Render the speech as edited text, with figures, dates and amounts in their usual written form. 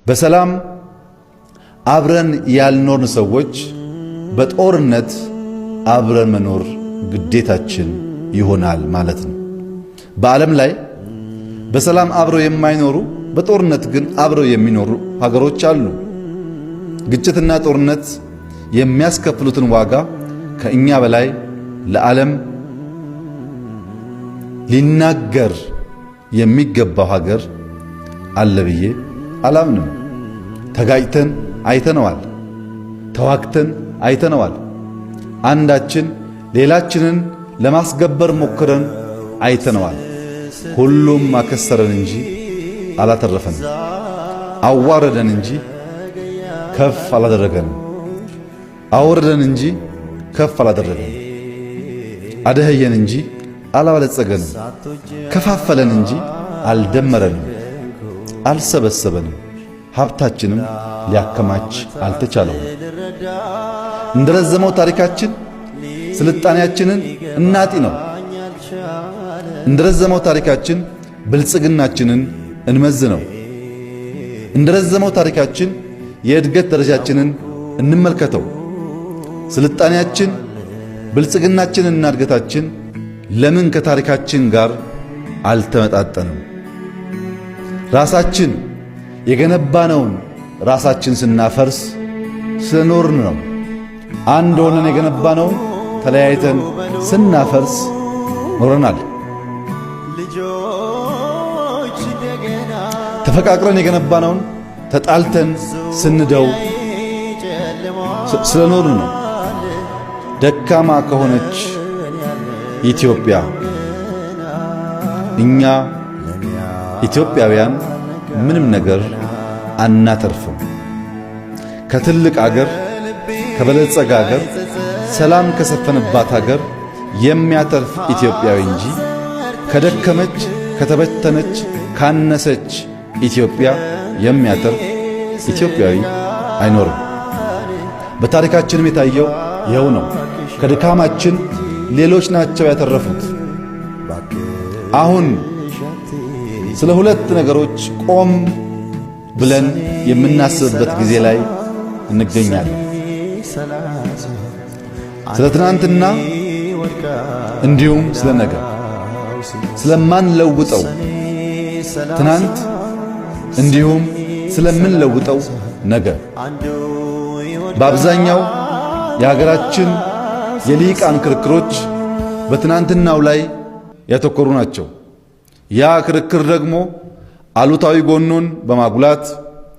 በሰላም አብረን ያልኖርን ሰዎች በጦርነት አብረን መኖር ግዴታችን ይሆናል ማለት ነው። በዓለም ላይ በሰላም አብረው የማይኖሩ፣ በጦርነት ግን አብረው የሚኖሩ ሀገሮች አሉ። ግጭትና ጦርነት የሚያስከፍሉትን ዋጋ ከእኛ በላይ ለዓለም ሊናገር የሚገባው ሀገር አለ ብዬ አላምንም። ተጋጭተን አይተነዋል። ተዋግተን አይተነዋል። አንዳችን ሌላችንን ለማስገበር ሞክረን አይተነዋል። ሁሉም አከሰረን እንጂ አላተረፈንም። አዋረደን እንጂ ከፍ አላደረገንም። አወረደን እንጂ ከፍ አላደረገንም። አደኸየን እንጂ አላበለጸገንም። ከፋፈለን እንጂ አልደመረንም፣ አልሰበሰበንም። ሀብታችንም ሊያከማች አልተቻለውም። እንደረዘመው ታሪካችን ስልጣኔያችንን እናጢ ነው። እንደረዘመው ታሪካችን ብልጽግናችንን እንመዝነው። እንደረዘመው ታሪካችን የእድገት ደረጃችንን እንመልከተው። ስልጣኔያችን፣ ብልጽግናችንና እድገታችን ለምን ከታሪካችን ጋር አልተመጣጠንም? ራሳችን የገነባነውን ራሳችን ስናፈርስ ስለኖርን ነው። አንድ ሆነን የገነባነውን ተለያይተን ስናፈርስ ኖረናል። ተፈቃቅረን የገነባነውን ተጣልተን ስንደው ስለኖርን ነው። ደካማ ከሆነች ኢትዮጵያ እኛ ኢትዮጵያውያን ምንም ነገር አናተርፍም። ከትልቅ አገር፣ ከበለጸገ አገር፣ ሰላም ከሰፈነባት አገር የሚያተርፍ ኢትዮጵያዊ እንጂ ከደከመች፣ ከተበተነች፣ ካነሰች ኢትዮጵያ የሚያተርፍ ኢትዮጵያዊ አይኖርም። በታሪካችንም የታየው ይኸው ነው። ከድካማችን ሌሎች ናቸው ያተረፉት። አሁን ስለ ሁለት ነገሮች ቆም ብለን የምናስብበት ጊዜ ላይ እንገኛለን። ስለ ትናንትና እንዲሁም ስለ ነገ፣ ስለማንለውጠው ትናንት እንዲሁም ስለምንለውጠው ነገ። በአብዛኛው የሀገራችን የልሂቃን ክርክሮች በትናንትናው ላይ ያተኮሩ ናቸው። ያ ክርክር ደግሞ አሉታዊ ጎኑን በማጉላት